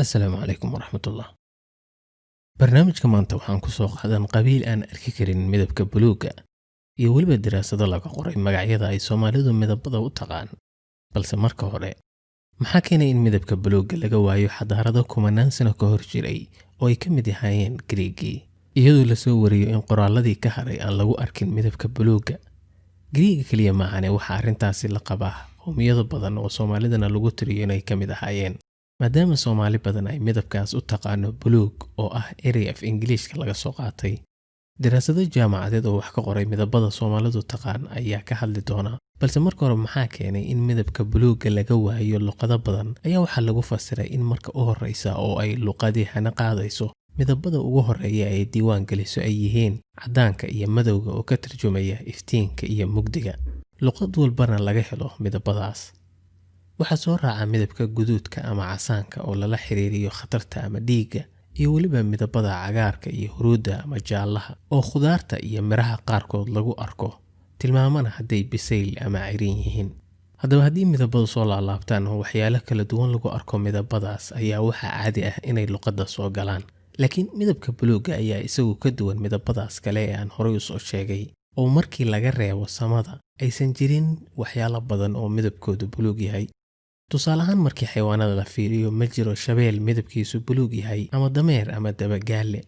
Asalaamu calaykum waraxmatullah. Barnaamijka maanta waxaan ku soo qaadan qabiil aan arki karin midabka buluugga iyo weliba daraasado laga qoray magacyada ay Soomaalidu midabada u taqaan. Balse marka hore, maxaa keenay in midabka buluugga laga waayo xadaarado kumanaan sano ka hor jiray oo ay ka mid ahaayeen Griigii, iyadoo lasoo wariyo in qoraalladii ka haray aan lagu arkin midabka buluugga? Griiga keliya maahane, waxaa arrintaasi la qabaa qowmiyado badan oo Soomaalidana lagu tiriyo inay ka mid ahaayeen, maadaama Soomaali badan ay midabkaas u taqaano buluug, oo ah erey af Ingiliishka laga soo qaatay. Daraasado jaamacadeed oo wax ka qoray midabada Soomaalidu taqaan ayaa ka hadli doona. Balse marka hore, maxaa keenay in midabka buluugga laga waayo luqado badan? Ayaa waxaa lagu fasiray in marka u horreysa oo ay luqadii hana qaadayso, midabada ugu horreeya ay diiwaan geliso ay yihiin caddaanka iyo madowga, oo ka tarjumaya iftiinka iyo mugdiga, luqad walbana laga helo midabadaas. Waxaa soo raaca midabka guduudka ama casaanka oo lala xiriiriyo khatarta ama dhiigga, iyo weliba midabada cagaarka iyo huruudda ama jaallaha, oo khudaarta iyo miraha qaarkood lagu arko, tilmaamana hadday bisayl ama ciriin yihiin. Haddaba, haddii midabadu soo laalaabtaan oo waxyaalo kala duwan lagu arko midabadaas, ayaa waxaa caadi ah inay luqadda soo galaan. Laakiin midabka buluugga ayaa isagu ka duwan midabadaas kale ee aan horay usoo sheegay, oo markii laga reebo samada aysan jirin waxyaalo badan oo midabkoodu buluug yahay. Tusaale ahaan, markii xayawaanada la fiiriyo, ma jiro shabeel midabkiisu buluug yahay ama dameer ama dabagaale.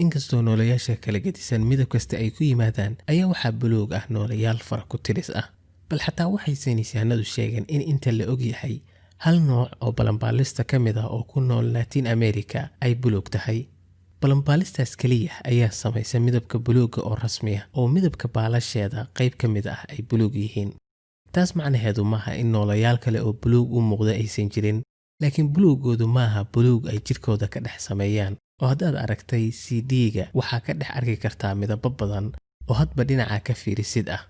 Inkastoo noolayaasha kala gedisan midab kasta ay ku yimaadaan, ayaa waxaa buluug ah noolayaal fara ku tiris ah. Bal xataa waxay saynisyahanadu sheegeen in inta la og yahay hal nooc oo balanbaalista ka mid ah oo ku nool Latin America ay buluug tahay. Balanbaalistaas keliya ayaa samaysa midabka buluugga oo rasmi ah, oo midabka baalasheeda qayb ka mid ah ay buluug yihiin. Taas macnaheedu maaha in noolayaal kale oo buluug u muuqda aysan jirin, laakiin buluugoodu maaha buluug ay jidhkooda ka dhex sameeyaan, oo haddaad aragtay CD-ga waxaa ka dhex arki kartaa midabo badan oo hadba dhinaca ka fiirisid ah.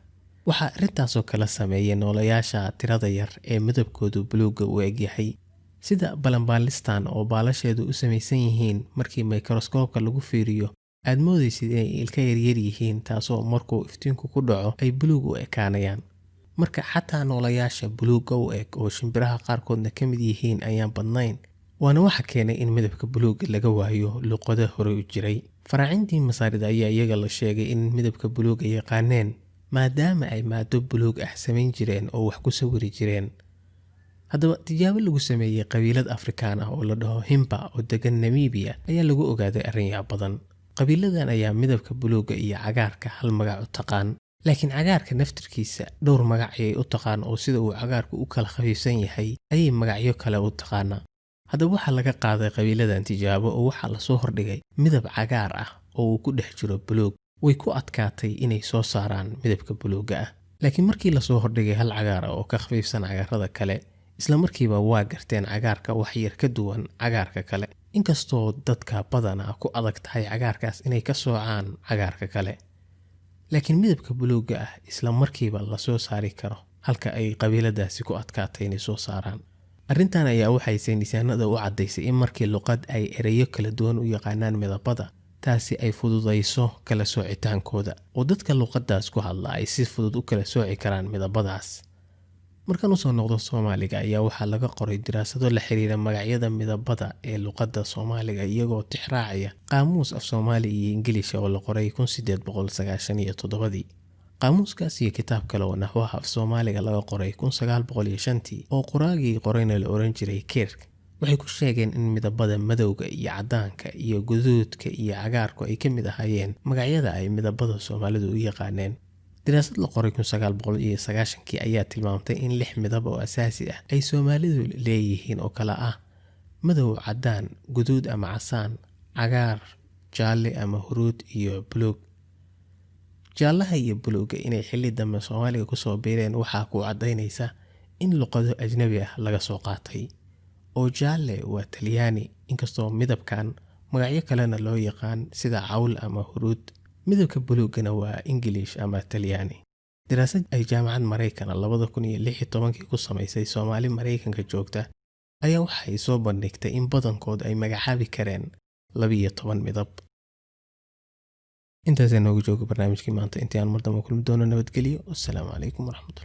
Waxaa arrintaasoo kala sameeya noolayaasha tirada yar ee midabkoodu buluugga u egyahay, sida balanbaalistan oo baalasheedu u samaysan yihiin markii mikroskoobka lagu fiiriyo aad moodaysid inay ilka yaryar yihiin, taasoo markuu iftiinku ku dhaco ay buluug u ekaanayaan. Marka xataa noolayaasha buluugga u eg, oo shimbiraha qaarkoodna ka mid yihiin, ayaan badnayn, waana waxa keenay in midabka buluugga laga waayo luqado horey u jiray. Faraacintii Masaarida ayaa iyaga la sheegay in midabka buluugga yaqaaneen, maadaama ay maado buluug ah samayn jireen oo wax ku sawiri jireen. Haddaba, tijaabo lagu sameeyey qabiilad Afrikaan ah oo la dhaho Himba oo degan Namibiya ayaa lagu ogaaday arrin yaab badan. Qabiiladan ayaa midabka buluugga iyo cagaarka hal magac u taqaan, laakiin cagaarka naftirkiisa dhowr magac ayay u taqaan, oo sida uu cagaarku u kala khafiifsan yahay ayay magacyo kale u taqaanaa. Haddaba, waxaa laga qaaday qabiiladan tijaabo, oo waxaa lasoo hordhigay midab cagaar ah oo uu ku dhex jiro buluug. Way ku adkaatay inay soo saaraan midabka buluugga ah, laakiin markii lasoo hordhigay hal cagaar ah oo ka khafiifsan cagaarada kale, isla markiiba waa garteen cagaarka wax yar ka duwan cagaarka kale, inkastoo dadka badanaa ku adag tahay cagaarkaas inay ka soocaan cagaarka kale. Laakiin midabka buluugga ah isla markiiba lasoo saari karo, halka ay qabiiladaasi ku adkaatay inay soo saaraan. Arrintan ayaa waxay saynisaanada u caddaysay in markii luqad ay ereyo kala duwan u yaqaanaan midabada, taasi ay fududayso kala soocitaankooda, oo dadka luqadaas ku hadla ay si fudud u kala sooci karaan midabadaas. Markaan usoo noqdo Soomaaliga, ayaa waxaa laga qoray diraasado la xiriira magacyada midabada ee luqadda Soomaaliga, iyagoo tixraacaya qaamuus af Soomaali iyo Ingiliisha oo la qoray 1897-dii. Qaamuuskaas iyo kitaab kale oo naxwaha af Soomaaliga laga qoray 1905-tii, oo qoraagii qorayna la oran jiray Kirk, waxay ku sheegeen in midabada madowga iyo caddaanka iyo guduudka iyo cagaarku ay ka mid ahaayeen magacyada ay midabada Soomaalidu u yaqaaneen. Daraasad la qoray 1990-kii ayaa tilmaamtay in lix midab oo asaasi ah ay Soomaalidu leeyihiin, oo kala ah madow, caddaan, guduud ama casaan, cagaar, jaalle ama huruud iyo buluug. Jaallaha iyo buluugga inay xilli dambe Soomaaliga kusoo biireen waxaa ku caddaynaysa in luqado ajnabi ah laga soo qaatay, oo jaalle waa Talyaani, inkastoo midabkan magacyo kalena loo yaqaan sida cawl ama huruud. Midabka buluuggana waa Ingiliish ama Talyaani. Daraasad ay jaamacad Maraykana 2016-kii ku samaysay Soomaali Maraykanka joogta ayaa waxay soo bandhigtay in badankood ay magacaabi kareen 12 midab. Intaasee noogu jooga barnaamijkii maanta. Intii aan mar dambe kulmi doono, nabadgelyo. Wassalaamu calaykum waraxmatullah.